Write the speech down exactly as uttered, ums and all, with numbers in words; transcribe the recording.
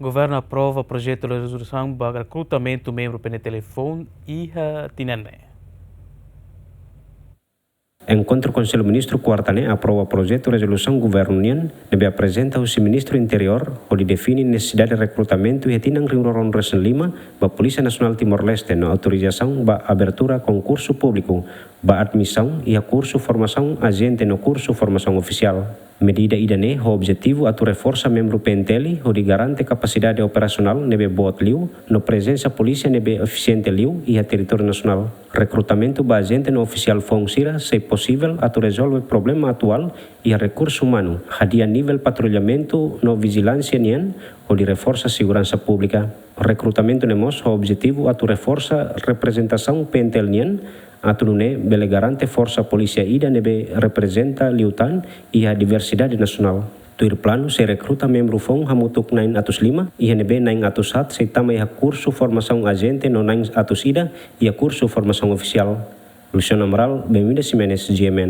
Governu aprova projetu rezolusaun ba rekrutamentu membru P N T L foun iha tinan ne'e. Enkontru Konsellu Ministru kuarta ne'e aprova projetu rezolusaun governu nian ne'ebé aprezenta husi Ministru Interiór hodi define nesesidade rekrutamentu iha tinan rihun rua ruanulu resin lima ba Polísia Nasionál Timor-Leste no autorizasaun ba abertura konkursu públiku ba admisaun iha kursu formasaun ajente no kursu formasaun ofisiál. Medida ida-ne'e ho objetivu atu reforsa membru P N T L hodi garante kapasidade operasionál ne'ebé boot liu no prezensa polísia ne'ebé efisiente liu iha territóriu nasionál. Rekrutamentu ba ajente no ofisiál foun sira sei posivel atu rezolve problema atuál iha rekursu umanu, hadi'a nivel patrullamentu no vijilánsia nian hodi reforsa seguransa públika. Rekrutamentu ne'e mós ho objetivu atu reforsa reprezentasaun P N T L nian, atu nune'e bele garante forsa polísia ida ne'ebé reprezenta liután iha diversidade nasionál. Tuir planu sei rekruta membru foun hamutuk na'in atus lima, iha ne'ebé na'in atus haat sei tama iha kursu formasaun ajente no na'in atus ida iha kursu formasaun ofisiál. Luciano Amaral, Bemida Ximenes, G M N.